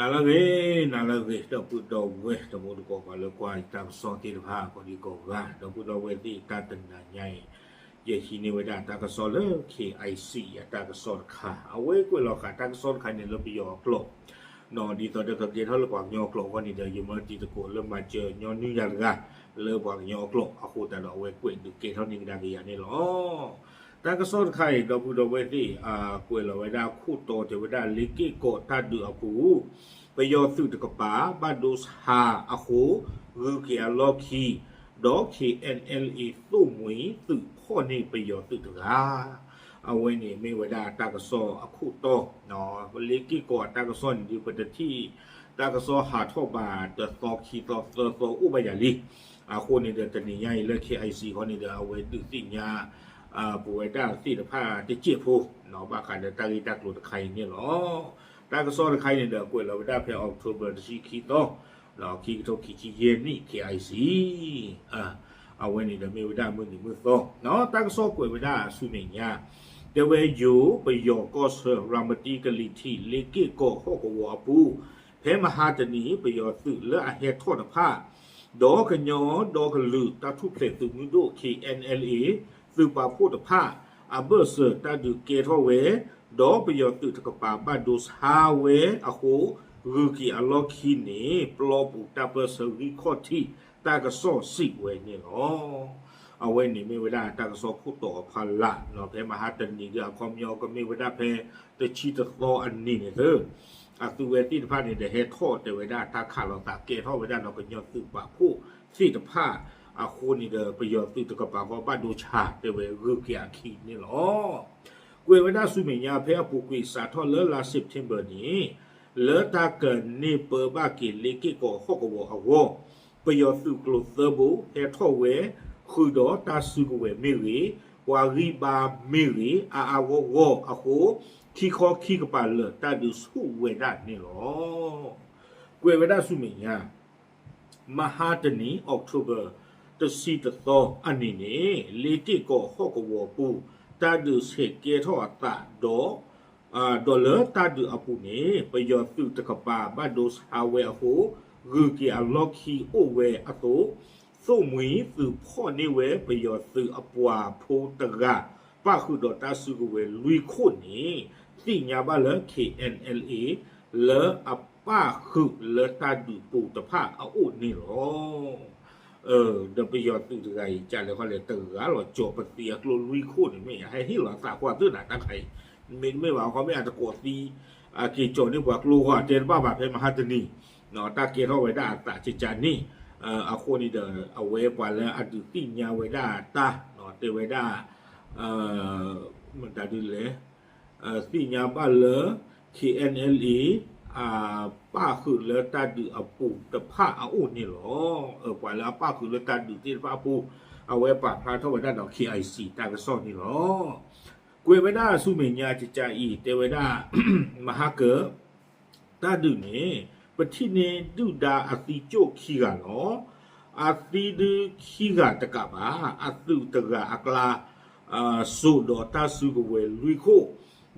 နၤလၢအဂ့ၤ, နၤလၢအဂ့ၤ ဒီပုၢ်ဒီဝဲၢ်တံၤသကိး ပှၤလၢကွၢ်တၢ်ကစီၣ်သ့ၣ်တဖၣ် ကိးဒံကိးဂၤ ဒီပုၢ်ဒီဝဲၢ်သ့ၣ် တၢ်တနၤညါအံၤ ယဟံးန့ၢ်ဝဲဒၣ်တၢ်ကစီၣ်လၢ KIC အတၢ်ကစီၣ်တခါ အဝဲကွဲးလီၤဃာ်တၢ်ကစီၣ်တခါန့ၣ်လၢပယီၤအကျိာ် ဒ်သိးဒီးကကဲထီၣ်လၢပှၤကညီအကျိာ်အဂီၢ်န့ၣ်ဒီး ယမၢတံၤသကိးလၢမၤစၢၤညီနုၢ်ယၤတဂၤ လၢပှၤကညီအကျိာ်အဃိသတးဒီး အဝဲကွဲးဒုးကဲထီၣ်န့ၢ်ကဒါက့ၤယၤန့ၣ်လီၤ. တၢ်ကစီၣ်တခါအံၤ ဒီပုၢ်ဒီဝဲၢ်သ့ၣ် ကွဲးလီၤဝဲဒၣ်ခိၣ်တီတဲဝဲဒၣ် လ့က့ၢ်ကီးတၢ်ဒုးအပူၤ ပယီၤသုးတကပၤ ဘၣ်ဒိဆါအဃိ ဂုၤက့ၤအလီၢ်ခံ ဒီး KNLA သိၣ်မှံၤသုးဖီၣ်န့ၢ်ပယီၤသုးတဂၤ အဝဲန့ၣ်မ့ၢ်ဝဲဒၣ်တၢ်ကစီၣ်အခိၣ်တီ, လ့က့ၢ်ကီးအတၢ်ကစီၣ်န့ၣ်ဒုး ပတထံၣ်တၢ်ကစီၣ်ဟးထီၣ်ဘၣ်တသီခံသီသၢသီအိၣ်ဘၣ်ယၤလံ. အဃိန့ၣ်ဒီးတနံၤညါအံၤလၢ KIC ဃီန့ၣ်ဒီး အဝဲဒုးသ့ၣ်ညါ ပဝဲဒၣ်သ့ၣ်တဖၣ်တစဲးဖိ ဘၣ်ဃးဒီးတၢ်ဂ့ၢ်တၢ်ကျိၤတခါအံၤန့ၣ်လီၤ. တၢ်ကစီၣ်တခါအံၤန့ၣ်ဒီး ကွဲးလီၤဝဲဒၣ်ဖဲ October တဆံခံသီ ခံကထိခံဆံယဲၢ်နံၣ် KIC အဝဲန့ၣ်ဒီးမ့ၢ်ဝဲဒၣ်မုၢ်နံၤမုၢ်သီ, တၢ်ကစီၣ်ကွဲးဝဲဒၣ်ဆူမဲာ်ညါ တဲဝဲယိၤ ပယီၤကီၢ်ဆၢ ရၤမတံကလံၤထံး လ့က့ၢ်ကီးဟီၣ်ကဝီၤအပူၤ ဖဲမဟါတနံၤ ပယီၤသုးလၢအဟဲထီၣ်တဖၣ် ဒီးကညီဒီကလုာ်တၢ်ထူၣ်ဖျဲးသုးမုၢ်ဒိၣ် KNLA သုးပာ်ဖှိၣ်တဖၣ် အဘၢၣ်စၢၤတၢ်ဒုးကဲထီၣ်ဝဲ ဒီးပယီၤသုးတကပၤဘၣ်ဒိဆါဝဲအဃိ ဂုၤက့ၤအလီၢ်ခံန့ၣ် ပျီပူၤတၢ်ပၢၢ်ဆၢဂံၢ်ခီၣ်ထံး တၢ်ကစီၣ်စံးဝဲန့ၣ်လီၤ. အဝဲန့ၣ်မ့ၢ်ဝဲဒၣ်တၢ်ကစီၣ်ခိၣ်တီအဖီလာ် ဖဲမဟါတနံၤဒီး အခီပညီကမ့ၢ်ဝဲဒၣ်ဖဲတဆံတသီအနံၤန့ၣ်သၢ အသုဝဲသ့ၣ်တဖၣ်န့ၣ်ဒီး ဟဲထီၣ်တဲဝဲဒၣ်တၢ်ခးလိာ်သးကဲထီၣ်ဝဲဒၣ်ဒီးကညီသုးပာ်ဖှိၣ်သ့ၣ်တဖၣ် အဃိန့ၣ်ဒီး ပယီၤသုးတကပၤဃီဘၣ်ဒိဆါတဲဝဲဂုၤက့ၤအခံန့ၣ်လီၤ. ကွဲးဝဲဒၣ်ဆူမဲာ်ညါဖဲအပူၤကွံာ်စးထီၣ်လၢလါ September န့ၣ် လၢတၢ်ကန့ၢ်ပၢဘၣ်က့ၤလ့က့ၢ်ကီးဟီၣ်ကဝီၤအဂီၢ် ပယီၤသုးကျိၤသၢဘိဟဲထီၣ်ဝဲ ဃုာ်ဒီးတၢ်စုကဝဲၤမ့ၢ်ဂ့ၤ, ပှၤဂံၢ်ဘါမ့ၢ်ဂ့ၤ အါအါဂီၢ်ဂီၢ်အဃိ ခံခီခံကပၤလၢာ်တၢ်ဒုးဆူၣ်ဝဲဒၣ်န့ၣ်လီၤ. ကွဲးဝဲဒၣ်ဆူမဲာ်ညါ မဟါတနံၤ October တဆံတသီအနံၤန့ၣ် လ့က့ၢ်ကီးဟီၣ်ကဝီၤပူၤ တၢ်ဒုးဆဲးကဲထီၣ်အသးဒီး ဒီးလၢတၢ်ဒုးအပူၤန့ၣ် ပယီၤသုးတကပၤဘၣ်ဒိဆါဝဲအဃိ ဂုၤက့ၤအလီၢ်ခံအိၣ်ဝဲအသိး သိၣ်မှံၤသုးဖီၣ်န့ၢ်ဝဲပယီၤသုးအပှၤဖိတဂၤ ပၣ်ဃုာ်ဒီးတၢ်စုကဝဲၤလွံၢ်ခိၣ်န့ၣ် သ့ၣ်ညါဘၣ်လၢ KNLA လၢအပၣ်ဃုာ်လၢတၢ်ဒုးပူၤတဖၣ်အအိၣ်န့ၣ်လီၤ. ဒီးပယီၤသုးတဂၤအံၤ ကလဲၤခီလဲၤတဂၤလီၤ ကၠီၤပသံအကျိလွံၢ်ခိၣ်န့ၣ်မ့ၢ် ဟဲဟ့ၣ်လီၤသးကွၢ်သ့ၣ်နၤတၢ်ခါအံၤ မ့တမ့ၢ်ဘၣ် အခီမ့ၢ်အတကိးသံ က့ၤကၠီၤန့ၢ်ပှၤကျိဂီၤတဲတဘၣ်ဘၣ် ဖဲမဟါတနံၤ တၢ်ကဲထီၣ်ဝဲဒၣ်အသးကကန့ၣ် အဃိန့ၣ်ဒီး အဝဲပှၤလၢအဒုးသ့ၣ်ညါဝဲဒၣ်တၢ် တဲဝဲဒၣ် မတၤဒ်လဲၣ် သ့ၣ်ညါဘၣ်လၢ KNLA ပၣ်ဃုာ်လၢတၢ်ဒုးအပူၤတဖၣ်အအိၣ်န့ၣ်လီၤ. ပှၤလၢအပၣ်ဃုာ်လၢတၢ်ဒုးသ့ၣ်တဖၣ်အပူၤ အဝဲပာ်ဖျါထီၣ်ဝဲဒၣ်ဒီး KIC တၢ်ကစီၣ်န့ၣ်လီၤ. ကွဲးဝဲဒၣ်ဆူမဲာ်ညါကကအံၤ တဲဝဲဒၣ် မဟါကၢ တၢ်ဒုးန့ၣ် ပထံၣ်န့ၢ်ဒုၣ်ဒါအသံကၠိၣ်ခံဂၤလီၤ. အသံဒုခံဂၤတကးဘၣ် အသုးတဂၤအကျါ စိာ်ဒီးတၢ်စုကဝဲၤလွံၢ်ခိၣ်,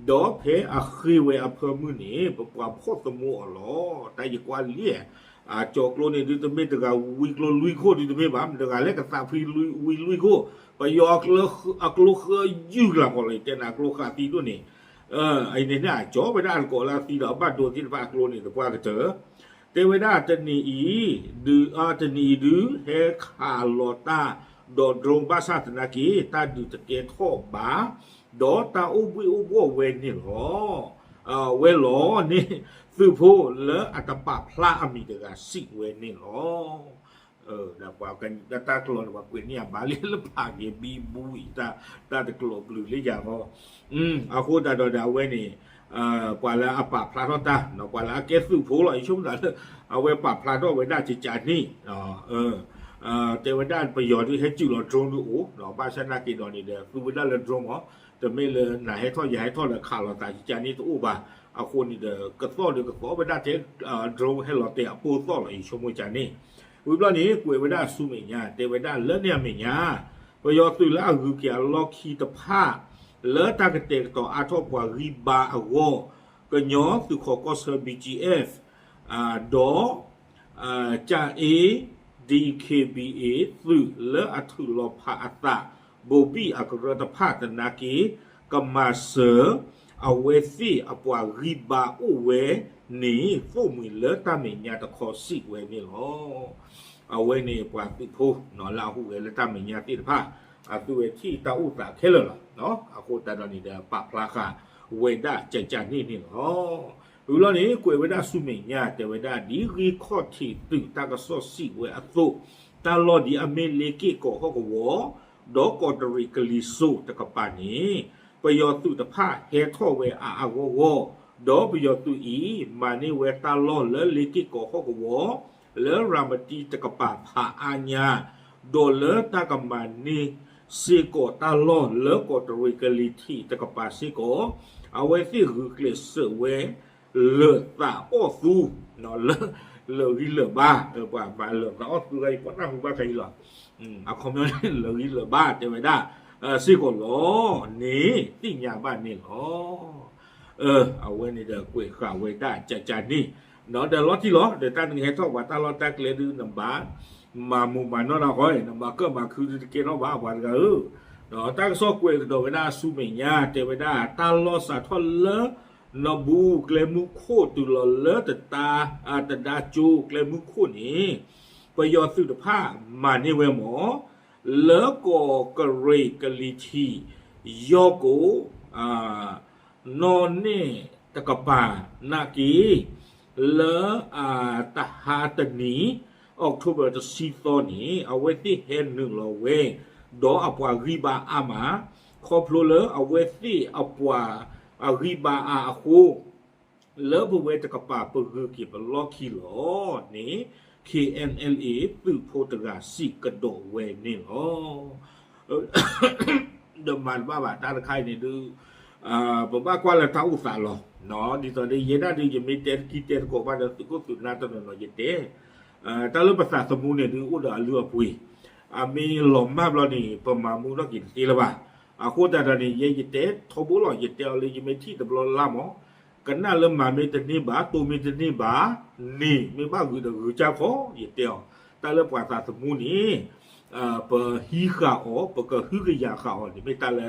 ဒီးဖဲအဃ့ဝဲအဖၢမုၢ်န့ၣ် ပပှၤဖီၣ်သမူအီၤလီၤ. တၢ်ယကွၢ်လံ အကၠီၤကျိန့ၣ်ဒုတမ့ၢ်တဂၤဝံကျိလွံၢ်ခိၣ်ဒုတမ့ၢ်ဘၣ် မ့ၢ်တဂၤလၢကသးဖှံဝံလွံၢ်ခိၣ်, ပယီၤအကျိဃၢယုၢ်ကျါဃီလီၤ ယတဲနၤအကျိဃၢသံဒိၣ်န့ၣ် အံၤန့ၣ်န့ၣ် အကၠီၤဝဲဒၣ်အတကိးလၢအသံဒီးအဘၣ်ဒိသ့ၣ်တဖၣ်အကျိန့ၣ် သပှၢ်ကတၢၢ် တဲဝဲဒၣ်တနံၤအံၤ ဒုး တနံၤအံၤဒုး ဟဲခးလီၤတၢ်ဒီး drone ဘၣ်ဆၣ်သနာ်က့ တၢ်ဒုးတကဲထီၣ်ဘၣ်, ဒီးတၢ်အိၣ်ဘှံးအိၣ်ဘှီၣ်ဝဲန့ၣ်လီၤ. ဝဲလီၤန့ၣ် သုးဖိလၢအတပာ်ဖျါအမံၤတဂၤစံးဝဲန့ၣ်လီၤ. ဒီးပှၤတၢ်ကျိၤန့ၣ် ပှၤကွဲးန့ၢ်အဘၣ်လံလၢဖးက့ၤဘံဘူအံၤ တၢ်တကျိၤဘျုးလၢယၤဂီၢ် အဃိသတးဒီးအဝဲန့ၣ် ပှၤလၢအပာ်ဖျါထီၣ်တၢ် ပှၤလၢအကဲသုးဖိလီၤ ယဆိကမိၣ်သးလၢ အဝဲပာ်ဖျါထီၣ်ဝဲဒၣ်ကကန့ၣ် တဲဝဲဒၣ်ပယီၤဒုးဟဲစုၣ်လီၤ drone ဒုးအိၣ် ဘၣ်ဆၣ်သနာ်က့ဒီးန့ၣ်ဒီး သူဝဲဒၣ်လၢ drone မး တမ့ၢ်လၢနၤဟဲထီၣ်ယၤဟဲထီၣ်ဒီးခးလီၤသးကကန့ၣ်တအိၣ်ဘၣ်. အဃိန့ၣ်ဒီး ကသီၣ်ဒီးကသီၣ်ဝဲဒၣ်ထဲ drone ဟဲလီၤတဲာ်အပိၢ်သီၣ်လီၤ ယဆိကမိၣ်ကန့ၣ် ဝံၤဘျီန့ၣ် ကွဲးဝဲဒၣ်ဆူမဲာ်ညါ တဲဝဲဒၣ်လၢန့ၣ်အမဲာ်ညါ ပယီၤသုးလၢအဂုၤက့ၤအလီၢ်ခံတဖၣ် လၢတၢ်ကတဲာ်ကတီၤအါထီၣ်ပှၤဂံၢ်ဘါအဂီၢ် ကညီသုးခိးကီၢ်ဆၢ B G F ဒီး ကၠၣ်အ့ ဒီး ခ့ဘံၣ်အ့ သုးလၢအထုးလီၤဖးအသး ဘိၣ်ဘံၣ်အကရၢတဖၣ်သနာ်က့ ကမၤစၢၤ အဝဲသ့ၣ်အပှၤဂံၢ်ဘါအိၣ်ဝဲန့ၣ် သိၣ်မှံၤလၢတၢ်မဲာ်ညါတခီစံးဝဲန့ၣ်လီၤ. အဝဲန့ၣ်ပှၤသုးဖိ လၢအဟူးဂဲၤလၢတၢ်မဲာ်ညါသ့ၣ်တဖၣ် အသုဝဲထံၣ်တၢ်အိၣ်သးခဲလၢာ်လီၤ. အဃိသတးဒီးန့ၣ်ဒီး ပာ်ဖျါဃာ်ဝဲဒၣ်ကၠၢ်ကၠၢ်န့ၣ်န့ၣ်လီၤ. ဝံၤလီၤန့ၣ် ကွဲးဝဲဒၣ်ဆူမဲာ်ညါ တဲဝဲဒၣ် ဒ်ဂံၢ်ခီၣ်ထံးသုးတၢ်ကစီၣ်စံးဝဲအသိး, တၢ်လီၢ်ဒ်အမ့ၢ်လ့က့ၣ်ကီးဟီၣ်ကဝီၤ ဒီးကီးတရံးကလံၤစိးတကပၤန့ၣ် ပယီၤသုးတဖၣ်ဟဲထီၣ်ဝဲအါအါဂီၢ်ဂီၢ်, ဒီးပယီၤသုးအံၤ မၤန့ၢ်ဝဲတၢ်လီၢ်လၢလ့က့ၣ်ကီးဟီၣ်ကဝီၤ လၢရၤမတံတကပၤဖးအါညါ, ဒီးလၢတၢ်ကမၤန့ၢ်စ့ၢ်ကီးတၢ်လီၢ်လၢကီးတရံးကလံၤထံးတကပၤစ့ၢ်ကီး, အဝဲသ့ၣ်ဂုာ်ကျဲးစၢးဝဲ လၢာ်သးအီၣ်သူ, လၢာ်ဂံၢ်လၢာ်ဘါ, ပှၤမၤလၢာ်သးအီၣ်သူဂၤအံၤ ပှၤနၢ်ဟူဘၣ်ခဲအံၤလီၤ. အခီပညီန့ၣ် လၢာ်ဂံၢ်လၢာ်ဘါတဲဝဲဒၣ် စ့ၢ်ကီးလီၤန့ၣ် သ့ၣ်ညါဘၣ်န့ၣ်လီၤ. အဝဲန့ၣ်ဒီးကွဲးဃာ်ဝဲဒၣ်ကၠၢ်ကၠၢ်န့ၣ်, ဒီးလီၤတံၢ်လီၤ ဒီးတၢ်နကဟဲထီၣ်ပှၤတၢ်လီၢ်တၢ်ကျဲဒုး နဘၣ်မၤမူးမၤနီၢ်နၤဃီ, နဘၣ်ကၢၣ်မၤခုဒုးတကဲထီၣ်ဘၣ် ပှၤတဂၤဧၢ. တၢ်ကစီၣ်ကွဲးကဒီးဝဲဒၣ်ဆူမဲာ်ညါ တဲဝဲဒၣ် တၢ်လီၢ်စးထီၣ်လၢ နဘူးကျဲမုၢ်ခိၣ်တုၤလီၤလၢတဒါ, တဒါကၠိကျဲမုၢ်ခိၣ်န့ၣ် ပယီၤသုးတဖၣ်မၤန့ၢ်ဝဲမး လၢကီးကရံးကလံၤထံး ယီၢ်ကိး နီၢ်နဲၣ်တကပၤနာ်က့ လၢအတဟါတနံၤ October တဆံသီန့ၣ် အဝဲသ့ၣ်ဟဲနုာ်လီၤဝဲ ဒီးအပှၤဂံၢ်ဘါအါမး ခီဖျိလၢအဝဲသ့ၣ်အပှၤအဂံၢ်ဘါအါအဃိ လၢပဝဲတကပၤပဂုၤက့ၤပလီၢ်ခံလီၤန့ၣ် K N L A သုးဖိတဂၤစံးကဒီးဝဲန့ၣ်လီၤ. ဒီးမၤတဘၣ်ဘၣ် တၢ်တခါအံၤန့ၣ်ဒုး ပဘၣ်ကွၢ်လၢတၢ်အိၣ်သးလီၤ. ဒ်သိးဒီးယဲဒၣ်ဒုး ယမ့ၢ်တဲတကံတဲတကိးဘၣ်ဒီး သုးခိၣ်သုးနၢ်တနီၤနီၤယတဲ တၢ်လၢပသးသမူန့ၣ်ဒုး အိၣ်ဒီးအလုၢ်အပှ့ၤ, အမ့ၢ်လီၤမၢ်ဘျီန့ၣ် ပမၤမူထီၣ်က့ၤတသ့လၢၤဘၣ်. အဃိသတးဒီးန့ၣ် ယဲယတဲထီဘိလီၤ ယတဲအီၤလၢယမ့ၢ်ထံၣ်တဘျီလၢ်မး, ကနၣ်လၢမၤမ့ၢ်တန့ၢ်ဘၣ် တိၢ်မ့ၢ်တန့ၢ်ဘၣ်န့ၣ် မ့ၢ်ဘၣ်ဂုာ်ဒီးဂုာ်ကၢ်ခီ ယတဲအီၤ, တၢ်လၢပှၤသးသမူန့ၣ် ပဟံးဃာ်အီၤ ပကဟုကယာ်ဃာ်အီၤန့ၣ် မ့ၢ်တၢ်လၢ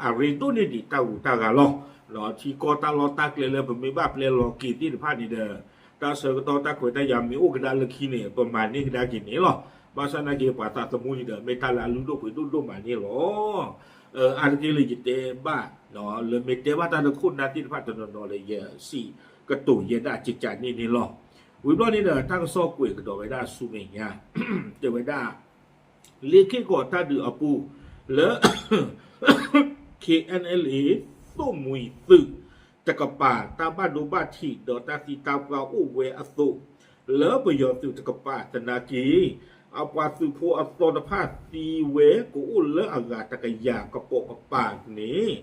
အရ့ဒိၣ်န့ၢ်ဒံးတၢ်ဂူာ်တၢ်ဂၤလီၤ. ထံကီၢ်တၢ်လီၢ်တၢ်ကျဲလၢပမ့ၢ်ဘၣ်ပျဲလီၤက့ၤသ့ၣ်တဖၣ်န့ၣ်ဒီး တၢ်ဆၢကတီၢ်တၢ်ခွဲးတၢ်ယာ်မ့ၢ်အိၣ်ကဒါလၢခံန့ၣ် ပမၤန့ၢ်ကဒါက့ၤန့ၣ်လီၤ. ဘၣ်ဆၣ်နာ်က့ ပှၤသးသမူန့ၣ်ဒီး မ့ၢ်တၢ်လၢအလုၢ်ဒိၣ်ပှ့ၤဒိၣ်ဒိၣ်မးန့ၣ်လီၤ. အါတက့ၢ်လၢယတဲဘၣ် လၢမ့ၢ်တဲဘၣ်တၢ်လၢခိၣ်နၢ်သ့ၣ်တဖၣ်တနီၤနီၤလၢ ယစံးကတိၤယဲဒၣ်ကကးန့ၣ်န့ၣ်လီၤ. ဝံၤဘျီန့ၣ်ဒီး တၢ်ကစီၣ်ကွဲးကဒီးဝဲဒၣ်ဆူမဲာ်ညါ တဲဝဲဒၣ် လ့ခ့ၣ်ကီးတၢ်ဒုးအပူၤ လၢ K N L A သိၣ်မှံၤသုးတကပၤ တၢ်ဘၣ်ဒိဘၣ်ထံးဒီးတၢ်သံတၢ်ပှၢ်အိၣ်ဝဲအသိး လၢပယီၤသုးတကပၤသနာ်က့ အပှၤသုးဖိအသီတဖၣ်သံဝဲကအိၣ်လၢအဂၤတကယၤကပိာ်ကပၤန့ၣ်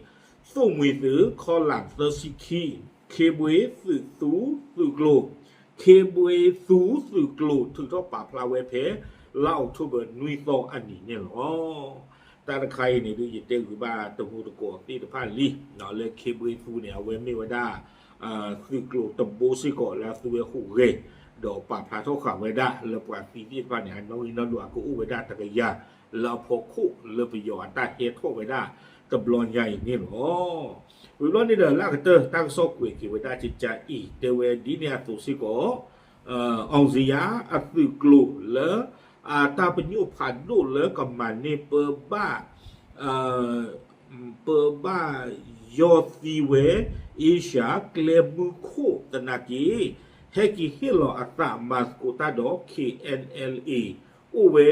သိၣ်မှံၤသုး ခီလၣ်သၢဆံခံ ခ့ဘွ့သုးသူသုးကျိၤ ခ့ဘွ့သူသုးကျိၤထုးထီၣ်ပာ်ဖျါဝဲဖဲ လါအီးကထိဘၢၣ်နွံသီအနံၤန့ၣ်လီၤ. တၢ်တခါအံၤန့ၣ်ဒုး ယတဲဂုာ်ဘၣ်တမူတကိးသ့ၣ်တဖၣ်လံ လၢခ့ဘွ့သူန့ၣ် အဝဲမ့ၢ်ဝဲဒၣ် သုးကျိၤတဘိစ့ၢ်ကီးလၢအသုဝဲဟူးဂဲၤ ဒီးပာ်ဖျါထီၣ်ဃာ်ဝဲဒၣ်လၢပှၤသံသ့ၣ်တဖၣ်န့ၣ် အနီၣ်ဂံၢ်နီၣ်ဒွးကအိၣ်ဝဲဒၣ်တကယၤ လၢအဖီခိၣ်လၢပယီၤအတၢ်ဟဲထီၣ်ဝဲဒၣ်တဘျီညါအံၤန့ၣ်လီၤ. ဝံၤဘျီန့ၣ်ဒီး လၢအကတၢၢ်တၢ်ကစီၣ်ကွဲးက့ၤဝဲဒၣ်ကကးအံၤ တဲဝဲဒ်န့ၣ်အသိးစ့ၢ်ကီး အောင်ဇေယျ အသုးကျိၤလၢ အတၢ်ပညိၣ်ဖးဒိၣ်လၢကမၤန့ၢ်ပၢဘၣ် ပၢဘၣ်ယီၢ်သံဝဲ အ့ရှၢၣ်ကျဲမုၢ်ခိၣ်သနာ်က့ ဟဲက့ၤဟ့ၣ်လီၤအသးမၤသကိးတၢ်ဒီး K N L A အိၣ်ဝဲ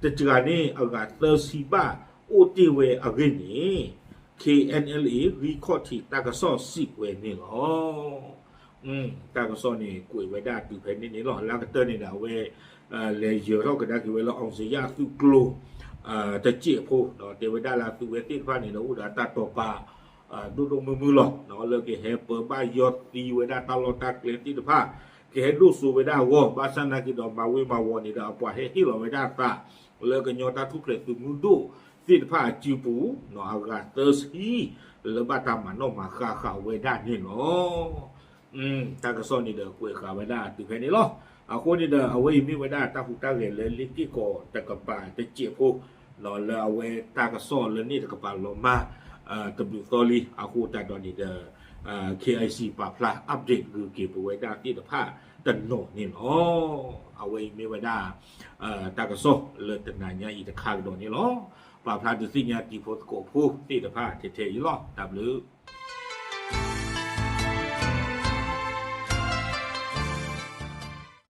တစှၤန့ၣ်အဂၤသၢဆံဘၣ် အိၣ်တ့ၢ်ဝဲအဂ့ၢ်န့ၣ် K N L A ဂံၢ်ခီၣ်ထံးတၢ်ကစီၣ်စံးဝဲန့ၣ်လီၤ. တၢ်ကစီၣ်န့ၣ် ကွဲးဝဲဒၣ်တုၤဖဲန့ၣ်န့ၣ်လီၤ. လၢအကတၢၢ်န့ၣ်ဒီး အဝဲ လဲၤယၢၤထီၣ်ကဒါက့ၤဝဲလၢ အောင်ဇေယျ အသုးကျိၤ တစဲးဖိ တဲဝဲဒၣ်လၢအသုးဝဲသ့ၣ်တဖၣ်န့ၣ်ဒီး အိၣ်ဒီးတၢ်တိာ်ပာ် ဒိၣ်ဒိၣ်မုၢ်မုၢ်လီၤ. လၢကဟဲပၢဘၣ်ယီၢ်သံဝဲဒၣ်တၢ်လီၢ်တၢ်ကျဲသ့ၣ်တဖၣ် ကဟဲဒိၣ်စိဝဲဒၣ်အဂီၢ် ဘၣ်ဆၣ်နာ်က့ဒီး မၤဝ့ၤမၤဝီၤန့ၣ်ဒီး အပှၤဟဲဟ့ၣ်လီၤဝဲဒၣ်အသး လၢကညီတၢ်ထူၣ်ဖျဲးသုးမုၢ်ဒိၣ်သ့ၣ်တဖၣ်အစုပူၤ အဂၤသၢဆံ လၢဘၣ်တၢ်မၤနီၣ်မၤဃါဃာ်ဝဲဒၣ်န့ၣ်လီၤ. တၢ်ကစီၣ်န့ၣ်ဒီးကွဲးဃာ်ဝဲဒၣ်တုၤဖဲန့ၣ်လီၤ. အဃိန့ၣ်ဒီး အဝဲအံၤမ့ၢ်ဝဲဒၣ်တၢ်ဟူးတၢ်ဂဲၤလၢလ့ၣ်က့ၢ်ကီးတကပၤတစဲးဖိ လၢအဝဲတၢ်ကစီၣ်လၢန့ၣ်တကပၤလီၤမၢ် တဘျုးသီလံ အဃိသတးဒီးန့ၣ်ဒီး KIC ပာ်ဖျါ update ဂုၤက့ၤပဝဲဒၣ်သ့ၣ်တဖၣ်တနီၤန့ၣ်လီၤ. အဝဲအံၤမ့ၢ်ဝဲဒၣ် တၢ်ကစီၣ်လၢတနၤညါအံၤတခါကဒီးန့ၣ်လီၤ. ပာ်ဖျါဒုးသ့ၣ်ညါတံၤဖိသကိးဖိသ့ၣ်တဖၣ်ထဲထဲအံၤလီၤ. တၢ်ဘျုး